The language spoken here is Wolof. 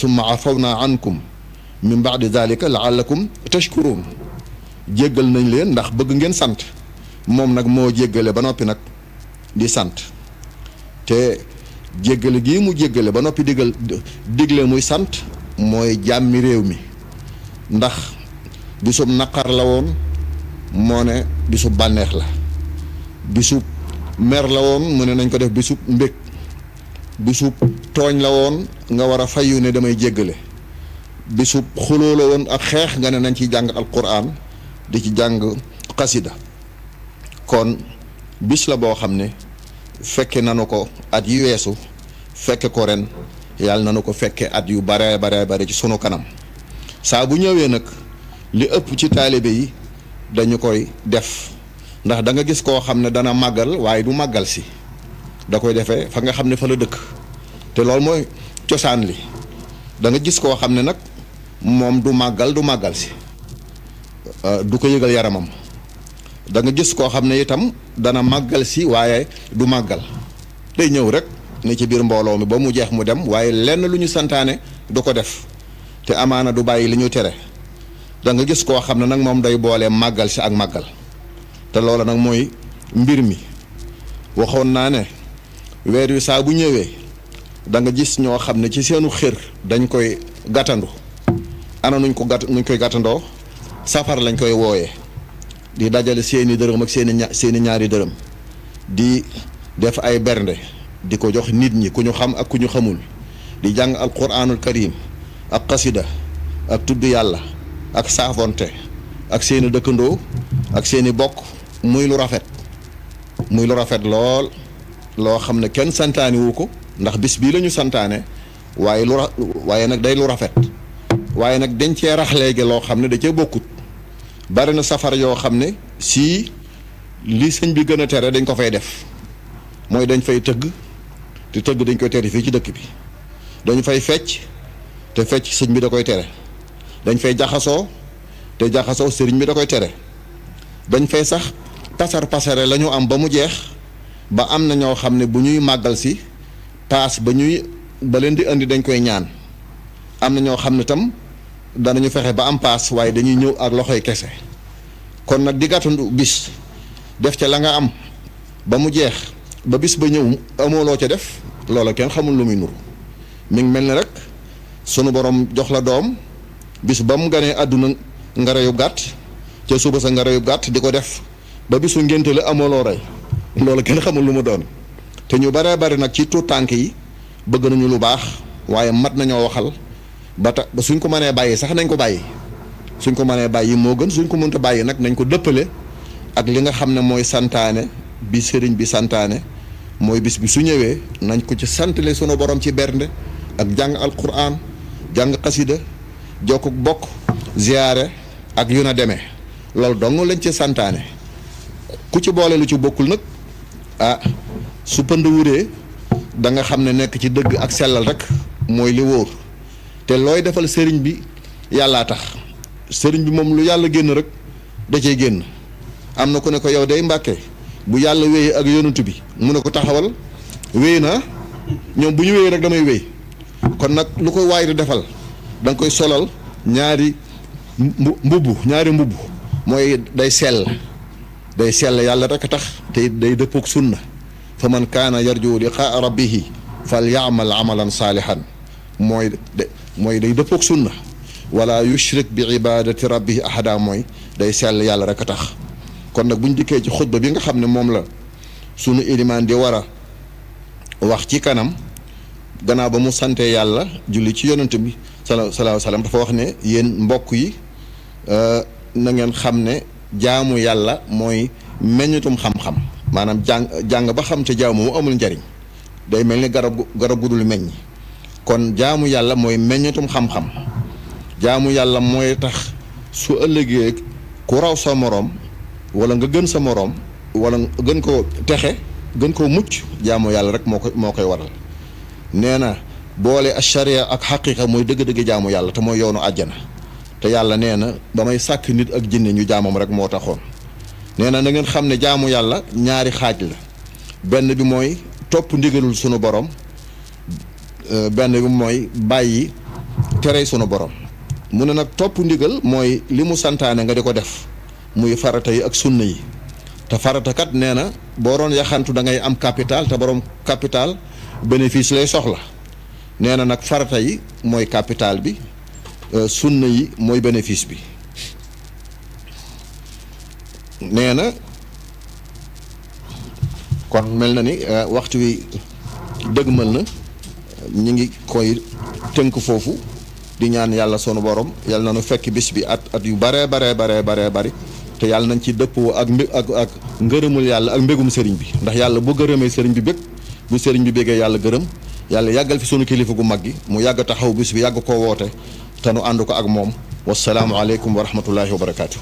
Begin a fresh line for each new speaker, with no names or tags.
summa afawna ankum min ba'di dhalika la'allakum tashkurun jéggal nañ leen ndax bëgg ngeen sant moom nag moo jéggale ba noppi nag di sant te jéggale gii mu jéggale ba noppi digle muy sant mooy jàmmi réew mi ndax bisub naqar la woon moo ne bisub bànneex la bisub mer la woon mu ne nañ ko def bisub mbég bisub tooñ la woon nga war a fayu ne damay jéggale bisub xuloo la woon ak xeex nga ne nañ ci jàng alquran di ci jàng xasida kon bis la boo xam ne fekke nanu ko at yu weesu fekke ko ren yàlla nanu ko fekke at yu bare ci sunu kanam saa bu ñëwee nag li ëpp ci taalibe yi dañu koy def ndax da nga gis koo xam ne dana màggal waaye du màggal si da koy defee fa nga xam ne fa la dëkk te loolu mooy cosaan li da nga gis koo xam ne nag moom du màggal si du ko yëgal yaramam da nga gis koo xam ne itam dana màggal si waaye du màggal day ñëw rek ne ci biir mbooloo mi ba mu jeex mu dem waaye lenn lu ñu santaane du ko def te amaana du bàyyi li ñu tere da nga gis koo xam ne nag moom day boole màggal si ak màggal te loola nag mooy mbir mi waxoon naa ne weer wi saa bu ñëwee da nga gis ñoo xam ne ci seenu xër dañ koy gàttandu ana nuñ koy gàttandoo safar lañ koy wooyee di dajale seeni dërëm ak seeni ñaari dërëm di def ay bernde di ko jox nit ñi ku ñu xam ak ku ñu xamul di jàng alquranul karim ak xasida ak tudd yàlla ak saafonte ak seeni dëkkandoo ak seeni bokk muy lu rafet lool loo xam ne kenn santaani wu ko ndax bis bii la ñu santaane waaye nag day lu rafet waaye nag dañ cee rax léegi loo xam ne da cee bokkut bari na safar yoo xam ne si li sëñ bi gën a tere dañ ko fay def mooy dañ fay tëgg te tëgg dañ koy tere fii ci dëkk bi dañu fay fecc te fecc sëñ bi da koy tere dañ fay jaxasoo te jaxasoo sëriñ bi da koy tere dañ fay sax pasare la ñu am ba mu jeex ba am na ñoo xam ne bu ñuy màggal si paas ba leen di indi dañ koy ñaan am na ñoo xam ne tam danañu fexe ba am paas waaye dañuy ñëw ak loxoy kese kon nag di gàttandu bis def ca la nga am ba mu jeex ba bis ba ñëw amoo loo ca def loola kenn xamul lu muy nuru mi ngi mel ni rek sunu borom jox la doom bis ba mu ganee àdduna nga reyub gàtt ca suba sa nga reyub gàtt di ko def ba bisu ngénte la amoo loo rey loola kenn xamul lu mu doon te ñu baree bari nag ci tuut tànk yi bëgg nañu lu baax waaye mat nañoo waxal ba suñ ko mënee bàyyi sax nañ ko bàyyi suñ ko mënee bàyyi moo gën suñ ko mënta bàyyi nag nañ ko dëppale ak li nga xam ne mooy santaane bi sëriñ bi santaane mooy bis bi su ñëwee nañ ko ci santale sunu borom ci bernde ak jàng alquran jàng xasida jokk bokk ziyaare ak yu na demee loolu dong lañ ci santaane ku ci boole lu ci bokkul nag su pënd wuree da nga xam ne nekk ci dëgg ak sellal rek mooy li wóor te looy defal sëriñ bi yàllaa tax sëriñ bi moom lu yàlla génn rek da cey génn am na ku ne ko yow day Mbàkke bu yàlla wéyee ak yonent bi mu ne ko taxawal wéy na ñoom bu ñu wéyee rek damay wéy kon nag lu ko waay di defal da nga koy solal ñaari mbubb mooy day sell yàlla rek a tax te day dëppook sunna fa man kaana yarju liqaa rabbihi fal yaamal amalan saalihan mooy day dëppook sunna wala yushrik bi ibadati rabbihi ahada mooy day sell yàlla rek a tax kon nag bu ñu dikkee ci xutba bi nga xam ne moom la sunu ilimaan di war a wax ci kanam gannaaw ba mu sante yàlla julli ci yonent bi sallallahu salaam dafa wax ne yéen mbokk yi na ngeen xam ne jaamu yàlla mooy meññatum xam-xam maanaam jàng ba xam te jaamu mu amul njariñ day mel ni garab gu dul meññ kon jaamu yàlla mooy meññatum xam-xam jaamu yàlla mooy tax su ëllëgee ku raw sa moroom wala nga gën sa moroom wala gën koo texe gën koo mucc jaamu yàlla rek moo koy waral nee na boole sharia ak xaqiqa mooy dëgg-dëgg jaamu yàlla te mooy yoonu àjjana te yàlla nee na damay sàkk nit ak jinne ñu jaamam rek moo taxoon nee na ngeen xam ne jaamu yàlla ñaari xaaj la benn bi mooy topp ndigalul sunu borom benn bi mooy bàyyi terey sunu borom mu ne nag topp ndigal mooy li mu santaane nga di ko def muy farata yi ak sunna yi te farata kat nee na boo doon yaxantu da ngay am capital te borom capital bénéfice lay soxla nee na nag farata yi mooy capital bi sunna yi mooy bénéfice bi nee na kon mel na ni waxtu wi dëgmal na ñi ngi koy tënk foofu di ñaan yàlla sunu borom yàlla na nu fekk bis bi at yu baree bari te yàlla nañ ci dëppoo ak ngërëmul yàlla ak mbégum sëriñ bi ndax yàlla bu gërëmee sëriñ bi bég bu sëriñ bi bégee yàlla gërëm yàlla yàggal fi sunu kilifa gu mag gi mu yàgg taxaw bis bi yàgg koo woote te nu ànd ko ak moom wasalaamu aleykum wa rahmatullahi wa barakaatu.